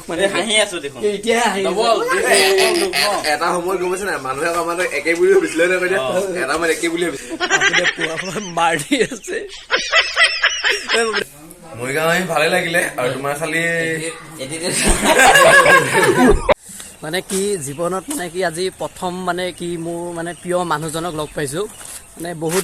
মানে হাঁহি আছো দেখোন। এতিয়াহে হাঁহি আছে। এটা সময়ত গম পাইছে নাই, মানুহে আকৌ আমাক একে বুলি ভাবিছিলে নে? কৈ দিয়া, এটা সময়ত একে বুলি ভাবিছিলে। আপুনি পুৱা পুৱা মাৰি আছে। মৰিগাঁও আহি ভালে লাগিলে আৰু তোমাৰ খালি মানে কি জীৱনত মানে কি আজি প্ৰথম মানে কি মোৰ মানে প্ৰিয় মানুহজনক লগ পাইছোঁ। মানে বহুত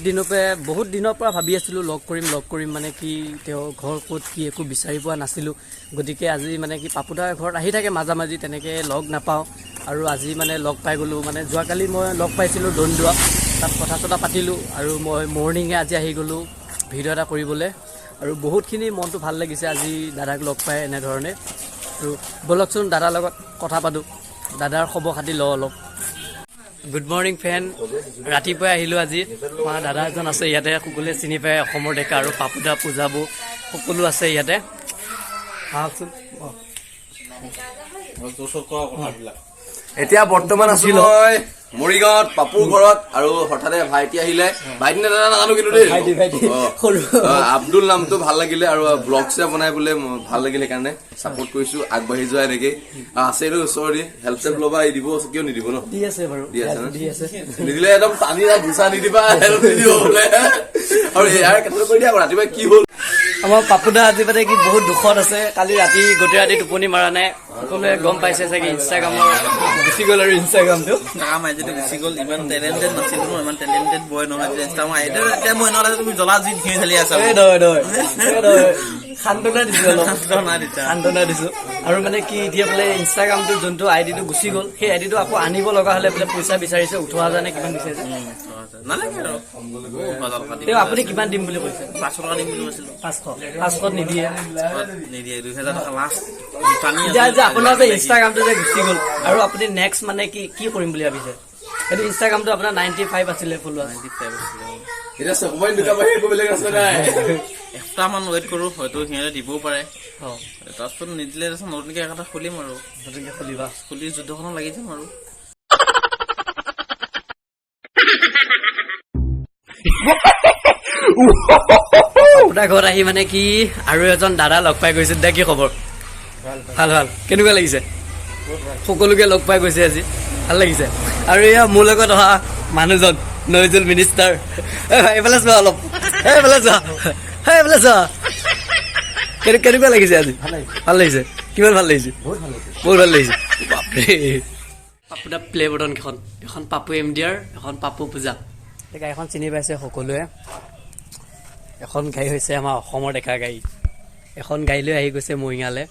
দিনৰ পৰা ভাবি আছিলোঁ লগ কৰিম লগ কৰিম, মানে কি তেওঁৰ ঘৰ ক'ত কি একো বিচাৰি পোৱা নাছিলোঁ। গতিকে আজি মানে কি পাপুদাৰ ঘৰত আহি থাকে মাজে মাজে, তেনেকৈ লগ নাপাওঁ আৰু আজি মানে লগ পাই গ'লোঁ। মানে যোৱাকালি মই লগ পাইছিলোঁ দন্দুৱা, তাত কথা চথা পাতিলোঁ আৰু মই মৰ্ণিঙে আজি আহি গ'লোঁ ভিডিঅ' এটা কৰিবলৈ আৰু বহুতখিনি মনটো ভাল লাগিছে আজি দাদাক লগ পাই এনেধৰণে। আৰু ব'লকচোন দাদাৰ লগত কথা পাতোঁ, দাদাৰ খবৰ খাতি লওঁ অলপ। গুড মৰ্ণিং ফ্ৰেণ্ড, ৰাতিপুৱাই আহিলোঁ আজি। আমাৰ দাদা এজন আছে ইয়াতে, সকলোৱে চিনি পায়, অসমৰ ডেকা আৰু পাপুদা পূজাবো সকলো আছে ইয়াতে। আহকচোন। অঁ। এতিয়া বৰ্তমান আছো মই মৰিগাঁৱত পাপুৰ ঘৰত আৰু হঠাতে ভাইটি আহিলে। ভাইটি নে দাদা নাজানো কিন্তু দেই। ভাইটি, ভাইটি, সৰু। অ, আব্দুল নামটো ভাল লাগিলে আৰু ব্লগ চেপ বনাই বোলে ভাল লাগিলে, সেইকাৰণে চাপৰ্ট কৰিছো। আগবাঢ়ি যোৱা এনেকে। আৰু আছে এইটো ওচৰতে, হেল্প চেল্প ল'বা, এই দিব, কিয় নিদিব ন? দি আছে বাৰু। দি আছে ন? দি আছে। নিদিলে একদম টানি ঘোচা নিদিবা, হেল্প নিদিব বোলে। আৰু ইয়াৰ কথাটো কৈ দিয়া আকৌ, ৰাতিপুৱা কি হ'ল। আমাৰ পাপুদা আজি মানে কি বহুত দুখত আছে। কালি ৰাতি গোটেই ৰাতি টোপনি মাৰা নাই। সকলোৱে গম পাইছে চাগে, ইনষ্টাগ্ৰামৰ গুচি গ'ল আৰু ইনষ্টাগ্ৰামটো। ইনষ্টাগ্ৰাম আইডিটো গুচি গ'ল। ইমান টেলেণ্টেড নাছিলো ন, ইমান টেলেণ্টেড বয় নহয় যে ইনষ্টাগ্ৰাম আইডি। এতিয়া মই এনেকুৱা লাগে তুমি জ্বলা জুইত ঘিউ ঢালি আছা। এই নহয় নহয়, এই নহয়, সান্তনা দিছো অলপ। সান্তনা দিছা। সান্তনা দিছো। আৰু মানে কি এতিয়া বোলে ইনষ্টাগ্ৰামটোৰ যোনটো আইডিটো গুচি গ'ল, সেই আইডিটো আকৌ আনিব লগা হ'লে বোলে পইচা বিচাৰিছে, 18,000 নে কিমান বিচাৰিছে। নালাগে আৰু বহুত টকা। তেওঁ আপুনি কিমান দিম বুলি কৈছে? 500 টকা দিম বুলি কৈছিলো। 500, 500ত নিদিয়ে? নিদিয়ে, 2000 টকা লাষ্ট টানি। এতিয়া যে আপোনাৰ যে ইনষ্টাগ্ৰামটো যে গুচি গ'ল আৰু আপুনি নেক্সট মানে কি কি কৰিম বুলি ভাবিছে? সেইটো ইনষ্টাগ্ৰামটো আপোনাৰ 95 আছিলে ফলোৱাৰ। এতিয়া চকুপানী দুটা বাহিৰে একো বেলেগ ৰাস্তা নাই। এসপ্তাহমান ৱেইট কৰোঁ, হয়তো সিহঁতে দিবও পাৰে। অঁ। তাৰপিছত নিদিলে তাৰপিছত নতুনকে এটা খুলিম আৰু। নতুনকে খুলিবা? খুলি যুদ্ধখনত লাগি যাম আৰু। আপোনাৰ ঘৰত আহি মানে কি আৰু এজন দাদা লগ পাই গৈছে। দাদা, কি খবৰ? ভাল ভাল। কেনেকুৱা লাগিছে? সকলোকে লগ পাই গৈছে আজি, ভাল লাগিছে। আৰু এয়া মোৰ লগত অহা মানুহজন নইজুল মিনিষ্টাৰ। এই ভাই, এইফালে চোৱা অলপ, এইফালে চোৱা, এইফালে চোৱা। কেনেকুৱা লাগিছে আজি? ভাল লাগিছে? কিমান ভাল লাগিছে? বহুত ভাল লাগিছে। বাপৰে, পাপুদা প্লে বটন কেইখন, এখন পাপু এম ডি আৰ, এখন পাপু পূজা। এই গাড়ীখন চিনি পাইছে সকলোৱে। এখন গাড়ী হৈছে আমাৰ অসমৰ ডেকা গাড়ী। এখন গাড়ী লৈ আহি গৈছে মৰিগাঁৱলে।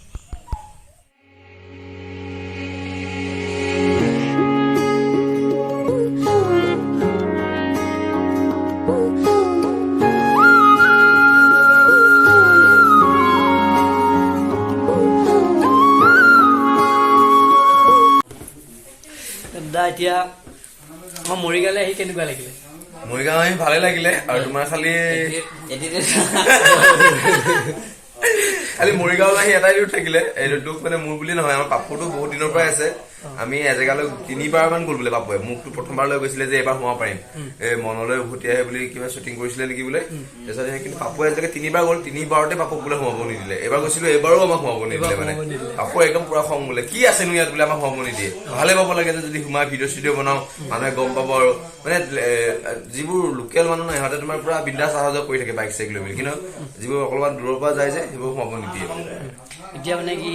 দাদা, এতিয়া আমাৰ মৰিগাঁৱলৈ আহি কেনেকুৱা লাগিলে? মৰিগাঁও আহি ভালে লাগিলে আৰু তোমাৰ খালি খালি মৰিগাঁৱলৈ আহি এটাই দুখ থাকিলে। এইটো দুখ মানে মোৰ বুলি নহয়, আমাৰ পাপুটো বহুত দিনৰ পৰাই আছে। আমি এজেগালৈ তিনিবাৰ মান গ'ল বোলে পাপুৱে। মোকতো প্ৰথমবাৰ লৈ গৈছিলে যে এবাৰ সোমাব পাৰিম, এই মনলৈ উভতি আহে বুলি কিবা শ্বুটিং কৰিছিলে নেকি বোলে। তাৰপিছত সেই কিন্তু পাপুৱে আজিলৈকে তিনিবাৰ গ'ল, তিনিবাৰতে পাপুক বোলে সোমাব নিদিলে। এবাৰ গৈছিলো, এবাৰো আমাক সোমাব নিদিলে। মানে পাপুৱে একদম পুৰা খং বোলে, কি আছেনো ইয়াত বোলে, আমাক সোমাব নিদিয়ে। ভালে পাব লাগে যে যদি সোমাই ভিডিঅ' চিডিঅ' বনাও মানুহে গম পাব। আৰু মানে যিবোৰ লোকেল মানুহ নহয়, সিহঁতে তোমাৰ পুৰা বিন্দাছ অহা যোৱা কৰি থাকে বাইক চাইক লৈ মেলি, কিন্তু যিবোৰ অকণমান দূৰৰ পৰা যায় যে সেইবোৰ সোমাব নিদিয়ে। এতিয়া মানে কি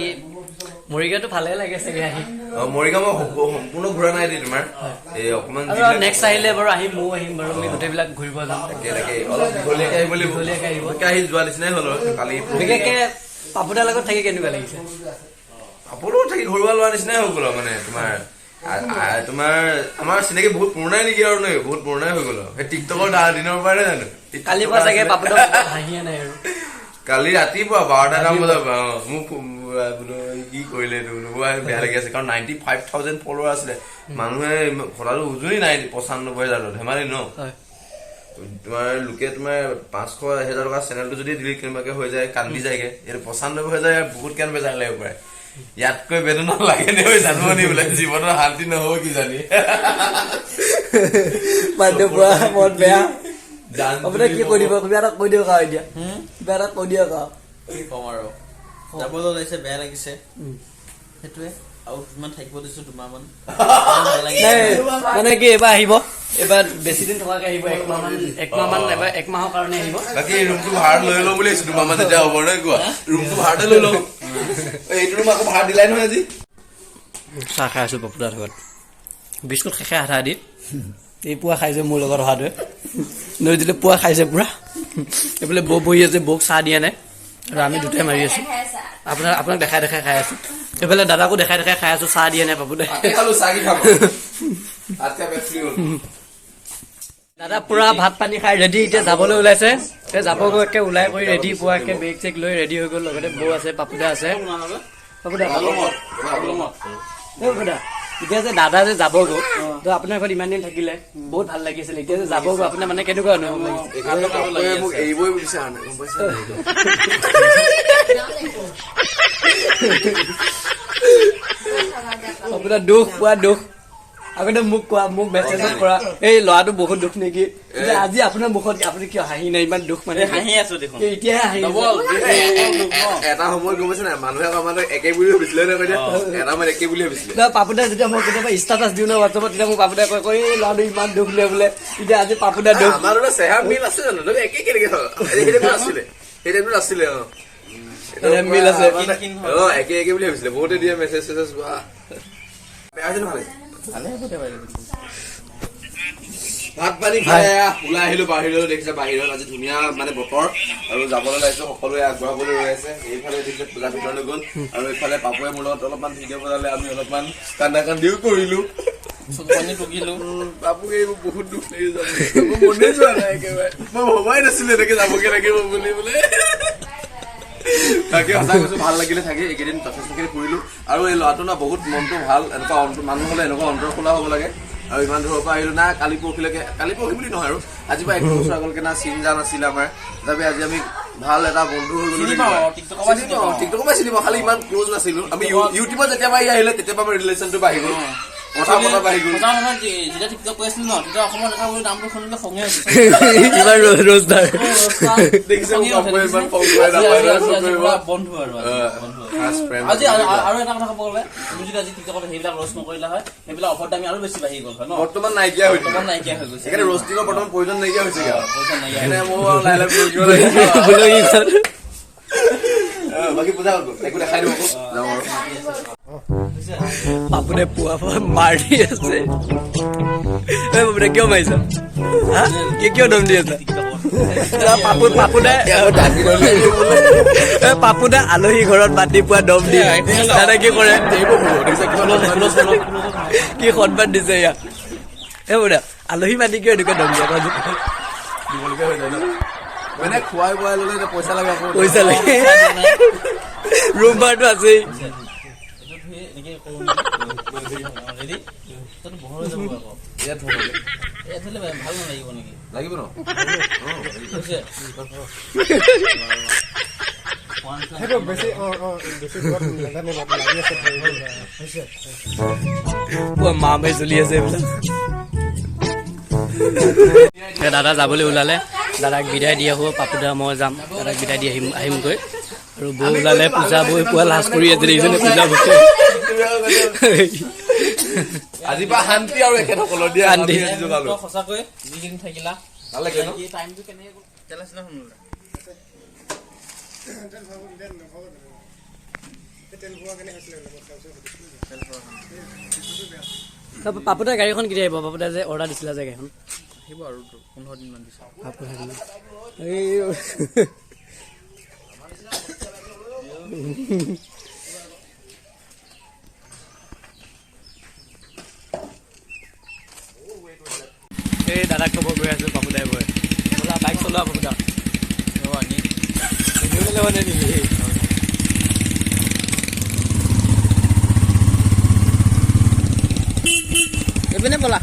মৰিগাঁৱটো ভালে লাগে চাগে আহি? অ, মৰিগাঁও মই সম্পূৰ্ণ ঘূৰা নাই দেই, তোমাৰ এই অকণমান। আৰু নেক্সট আহিলে বাৰু আহিম, ময়ো আহিম বাৰু, আমি গোটেইবিলাক ঘূৰিব যাম। তাকে তাকে, অলপ দীঘলীয়াকে আহিব লাগিব। দীঘলীয়াকে আহিব। দীঘলীয়াকে আহি যোৱা নিচিনাই হ'ল আৰু কালি পৰহি। বিশেষকে পাপুদাৰ লগত থাকি কেনেকুৱা লাগিছে? পাপুৰ লগত থাকি ঘৰুৱা লোৱা নিচিনাই হৈ গ'ল আৰু। মানে তোমাৰ তোমাৰ আমাৰ চিনাকি বহুত পুৰণাই নেকি আৰু নহয়, বহুত পুৰণাই হৈ গ'ল আৰু। সেই টিকটকৰ দিনৰ পৰাই নহয় জানো? কালিৰ পৰা চাগে পাপুদাৰ হাঁহিয়ে নাই আৰু। কালি ৰাতিপুৱা 12টা মান বজাৰ পৰা। অ, মোক বোলো কি কৰিলে এইটো বোলো, বৰ বেয়া লাগি আছে, কাৰণ 95,000 ফলোৱাৰ আছিলে। মানুহে কথাটো উজনি নাই, 95,000 ধেমালি ন? হয়। তোমাৰ লোকে তোমাৰ 500 1000 টকা চেনেলটো যদি ডিলিট কেনেবাকে হৈ যায় কান্দি যায়গে, এইটো 95,000 বহুত কেন বেজাৰ লাগিব পাৰে। ইয়াতকৈ বেদনা লাগে নে জানো নি বোলে, জীৱনৰ শান্তি নহ'ব কি জানি। মানুহ পুৰা মন বেয়া। আপুনি কি কৈ দিব? কিবা এটা কৈ দিয়ক আৰু এতিয়া কিবা এটা কৈ দিয়ক আৰু। কি ক'ম আৰু, যাবলৈ ওলাইছে, বেয়া লাগিছে। সেইটোৱে আৰু কিমান থাকিব দিছো দুমাহমান। মানে কি এইবাৰ আহিব, এইবাৰ বেছি দিন থকাকে আহিব, একমাহ মান, এবাৰ এক মাহৰ কাৰণে আহিব। বাকী ৰুমটো ভাড়া লৈ লওঁ বুলি ভাবিছো দুমাহমান যেতিয়া হ'ব নহয় কোৱা, ৰুমটো ভাড়াতে লৈ লওঁ। এইটো ৰুম আকৌ ভাড়া দিলাই নহয় আজি। চাহ খাই আছো পপুলাৰ ঘৰত, বিস্কুট শেষে আধা দি এই পুৱা খাইছে মোৰ লগত অহাটোৱে নৈ দিলে, পুৱা খাইছে পুৰা। এইফালে বৌ বহি আছে, বৌক চাহ দিয়া নাই আৰু আমি দুটাই মাৰি আছো। আপোনাক দেখাই দেখাই খাই আছো, এইফালে দাদাকো দেখাই দেখাই খাই আছো, চাহ দিয়া নাই পাপুদাই। দাদা পুৰা ভাত পানী খাই ৰেডি, এতিয়া যাবলৈ ওলাইছে। এতিয়া যাবগৈ একে ওলাই কৰি ৰেডি, পুৰা একে বেগ চেগ লৈ ৰেডি হৈ গ'ল। লগতে বৌ আছে, পাপুদা আছে। পাপুদা, পাপুদা, এতিয়া যে দাদা যে যাবগৈ, তো আপোনাৰ ঘৰত ইমান দিন থাকিলে বহুত ভাল লাগিছিল, এতিয়া যে যাবগৈ আপোনাৰ মানে কেনেকুৱা অনুভৱ লাগিছে? আপোনাৰ দুখ পোৱা দুখ আগতে মোক কোৱা, মোক মেছেজত কৰা এই ল'ৰাটো বহুত দুখ নেকি? আজি আপোনাৰ মুখত আপুনি কিয় হাঁহি নাই? ইমান দুখ মানে হাঁহি আছো দেখোন, এতিয়াহে হাঁহি। এটা সময়ত গম পাইছে নাই, মানুহে আমাৰ একে বুলি ভাবিছিলে, এটা সময়ত একে বুলি ভাবিছিলে। পাপুদাই যেতিয়া মই কেতিয়াবা ষ্টেটাছ দিওঁ ন হোৱাটছএপত, তেতিয়া মোক পাপুদাই কয় এই ল'ৰাটো ইমান দুখ নে বোলে। এতিয়া আজি পাপুদা দুখ। আমাৰ চেহেৰা মিল আছে জানো? একে কেনেকে আছিলে সেই টাইমটোত আছিলে। অ মিল আছে, অ একে একে বুলি ভাবিছিলে। বহুতে দিয়ে মেছেজ চেছেজ বা বেয়া হৈছে ভালে। ভাত পানী খাই ওলাই আহিলো বাহিৰলৈ। দেখিছে বাহিৰত আজি ধুনীয়া মানে বতৰ আৰু যাবলৈ ওলাইছো, সকলোৱে আগবঢ়াবলৈ ৰৈ আছে। এইফালে দেখিছে পূজা ভিতৰলৈ গ'ল আৰু এইফালে পাপুৱে মোৰ লগত অলপমান ভিডিঅ' বনালে, আমি অলপমান কান্দা কান্দিও কৰিলো, পাপুক এইবোৰ বহুত দুখ লাগি যাব, মনে যোৱা নাই একেবাৰে। মই ভবাই নাছিলো এনেকে যাবগে লাগিব বুলি বোলে। তাকে সঁচা কৈছো, ভাল লাগিলে থাকি এইকেইদিন যথেষ্টখিনি ফুৰিলো। আৰু এই ল'ৰাটো না বহুত মনটো ভাল, এনেকুৱা মানুহ হ'লে এনেকুৱা অন্তৰ খোলা হ'ব লাগে। আৰু ইমান দূৰৰ পৰা আহিলো না, কালি পৰহিলৈকে, কালি পৰহি বুলি নহয় আৰু আজি পৰা 1 বছৰ আগলৈকে না চিন জান আছিলে আমাৰ। তথাপি আজি আমি ভাল এটা বন্ধু হৈ গ'লো। টিকটকৰ পৰাই চিনি পাওঁ, খালি ইমান ক্ল'জ নাছিলো আমি। ইউটিউবত যেতিয়া পৰা আহিলে তেতিয়া পৰা আমাৰ ৰিলেশ্যনটো বাঢ়ি গ'ল, কথা পতা বাঢ়ি গ'ল। যেতিয়া টিকটক কৰি আছিলো ন, তেতিয়া অসমত এটা বোলো নামটো শুনিলে খঙে উঠিছে। বন্ধু আৰু আজি আৰু এটা কথা ক'ব গ'লে, তুমি যদি আজি টিকটকত সেইবিলাক ৰ'ষ্ট নকৰিলা হয়, সেইবিলাক অফাৰ দামী আৰু বেছি বাঢ়ি গ'ল হয় ন। বৰ্তমান নাইকিয়া হৈ বৰ্তমান নাইকিয়া হৈ গৈছে। সেইকাৰণে ৰ'ষ্টিঙৰ বৰ্তমান প্ৰয়োজন নাইকিয়া হৈছে। বাকী পূজা একো দেখাই দিব যাওঁ আৰু। পাপুনে পুৱা পুৱা মাৰি আছে। পাপুনে কিয় মাৰিছা? কিয় দম দি আছা? পাপুদা আলহী ঘৰত মাতি পোৱা দম দি দাদা কি কৰে, কি সন্মান দিছে ইয়াক। এই পাপুদা আলহী মাতি কিয় এনেকুৱা দম দিয়া? মানে খুৱাই বোৱাই ল'লে পইচা লাগে, পইচা লাগে, ৰুম ভাড়াটো আছেই। লাগিব ন? মা মাৰি চলি আছে এইবিলাক। দাদা যাবলৈ ওলালে, দাদাক বিদায় দিয়া হ'ব। পাপুদা মই যাম, দাদাক বিদায় দি আহিমগৈ। আৰু বৌ ওলালে, পূজা বৈ পুৱা লাজ কৰি আছে দেখিছেনে? পূজা বৈ আজিৰ পৰা শান্তি আৰু এখেতসকলৰ দিয়া শান্তি। সঁচাকৈ যিকেইদিন থাকিলা ভাল লাগিলে ন? টাইমটো কেনেকে গ'ল? তেল আছিলে শুনিলে। পাপুদা গাড়ীখন কেতিয়া আহিব? পাপুদা যে অৰ্ডাৰ দিছিলা যে গাড়ীখন আহিব আৰু 15 দিনমান পিছত। এই দাদাক থ'ব গৈ আছো, পাপুদাই বৈ ব'লা বাইক চলোৱা পাপুদা। নেকি এইপিনে ব'লা।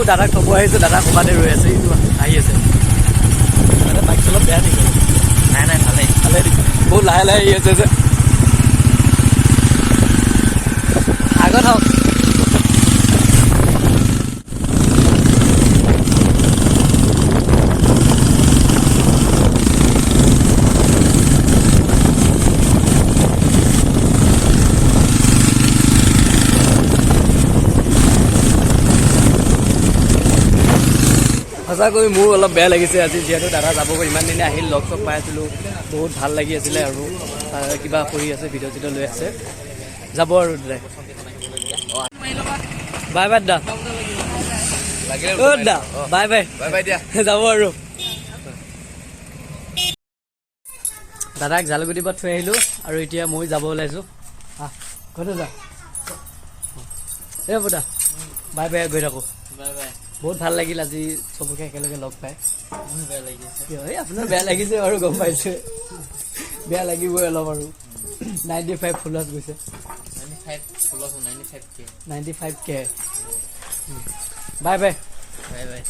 দাদাক থ'ব আহিছো, দাদা ক'ৰবাতে ৰৈ আছে, আহি আছে। দাদা বাইক চলাব বেয়া নেকি? নাই নাই, ভালেই ভালেই, বহুত লাহে লাহে আহি আছে যে। আগত হওক। সঁচাকৈ মোৰ অলপ বেয়া লাগিছে আজি, যিহেতু দাদা যাবগৈ। ইমান দিনে আহিল, লগ চগ পাই আছিলোঁ, বহুত ভাল লাগি আছিলে। আৰু কিবা কৰি আছে, ভিডিঅ' চিডিঅ' লৈ আছে, যাব আৰু দাদাই। Bye by the. O' da, bye bye. Bye bye দিয়া। যাব আৰু। দাদাক জালুগুটিৰ পৰা থৈ আহিলোঁ আৰু এতিয়া মই যাব ওলাইছোঁ। আহ, ঘৰতে যা। এই বুদা, বাই বাই, গৈ থাকোঁ। Bye bye. বহুত ভাল লাগিল আজি চবকে একেলগে লগ পাই। মোৰ বেয়া লাগি আছে। কিয়? এই আপোনাৰ বেয়া লাগিছে বাৰু, গম পাইছোঁ, বেয়া লাগিবই অলপ। আৰু 95 ফলোৱাৰ্ছ গৈছে। 95 follow, 95K. 95K. Bye bye. Bye bye.